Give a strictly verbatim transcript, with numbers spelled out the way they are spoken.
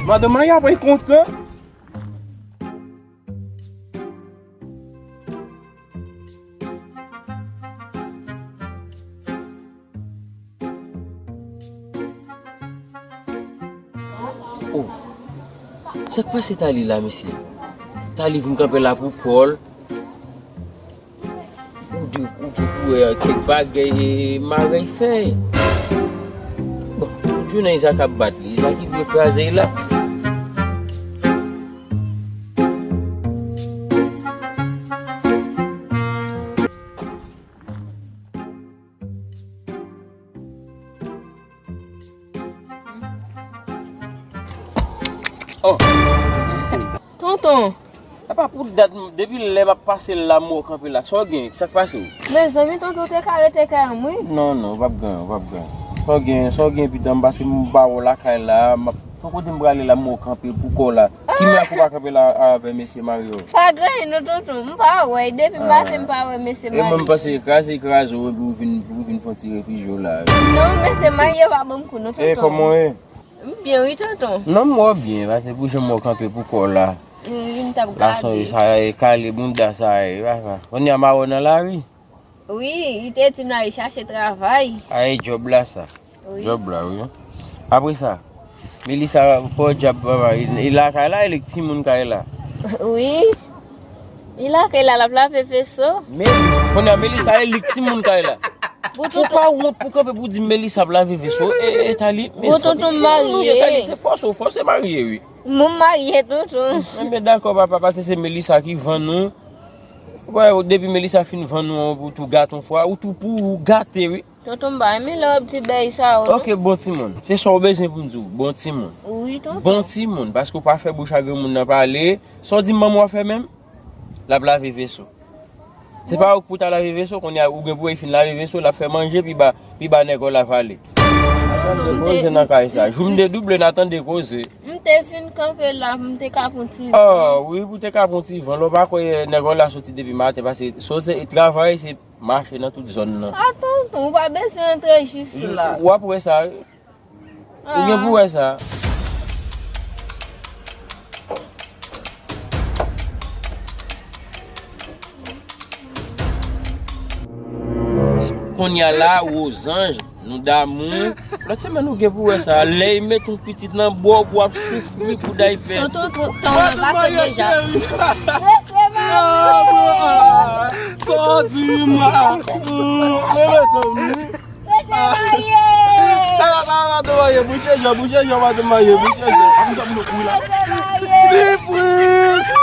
Madanm Maya ap kontan. Oh, sa k pase Tali la, mesye? Tali vin kanpe la pou kò l. Ou di, ou di pou wè kèk bagay, e, marèy fè. Bon, ou di nan Iza k ap bat li, Iza ki vle kraze l la. Oh. Tonton. Apa pou dat, depi lè m ap pase la, m wè w kanpe la. Sa w gen? Sa k pase w? Mezanmi, tonton, te ka rete kay an m, wi. Non, non, w p ap gen, w p ap gen. Sa w gen, sa w gen, pitit, paske m pa wè w lakay la, m ap, se kote m prale la, m wè w kanpe pou kò w la. Ki miracle ou pa kanpe la avè mesye Mario? Pa gen anyen non, tonton, m pa wè. Depi maten m pa wè mesye Mario. E mwen m panse kraze, kraze w, epi ou vin, ou vin fè yon ti refijye w la. Non, mesye Mario pa ban m kou non, tonton. E kòman w ye? M byen wi, tonton. Non, m wè w byen, paske pou jan m wè w kanpe pou kò w la. Wi, m t ap gade. Lason sa e kale bounda sa e, papa. Kounye a m a wè w nan lari. Wi, li te di m l al chache travay. A, e djòb la sa. Wi. Djòb la, wi. Apre sa, Melissa, pòdyab, papa, li, li lakay la, li k timoun kay la. Wi. Li lakay la, l ap lave veso. Men, kounye a, Melissa, e li k timoun kay la. Ou pa wont pou kanpe pou di Melissa ap lave veso? E, e, Tali, men tonton, m marye. Tali, se fòse, w fòse marye, wi. Mwen marye, tonton. Enben, dakò, papa, paske se Melissa ki vann ou. Wè, depi Melissa fin vann ou, ou tou gate yon fwa, ou tou pou ou gate, wi. Tonton, m pa renmen lè w ap di bèy sa yo, non. Ok, bon timoun. Se sa w bezwen pou m di w, bon timoun. Wi, tonton. Bon timoun, paske w pa fè bouch a granmoun nan pale. Sa w di manman w ap fè menm? L ap lave veso. Se pa ou k pou ta lave veso, kounye a ou gen pou wè fin lave veso, l ap fè manje, pi ba, pi ba nèg la vale. Tonton, m te, koze nan kay sa. Jou m te double, n a tande koze. M te vin kanpe la, m te ka pran ti van. Oh, wi, pou te ka pran ti van. Lè w pa kwè nèg la soti depi maten, paske soti travay, se mache nan tout zòn nan. A, tonton, ou pa bezwen antre jis la. W ap wè sa. Ou gen pou wè sa. Kounye a la, Wozanj, nou damou. Lòt semèn ou gen pou wè sa. Lè y met yon pitit nan bò, w ap soufri pou daypè. Tonton, tonton, tonton, pase deja. Rete marye. Sa w di m la? Mezanmi. Rete marye! Ala, ala, madanm marye, bouche jan, bouche jan, madanm marye, bouche jan. Ap m ap nou kou la. Rete marye! Sipriz!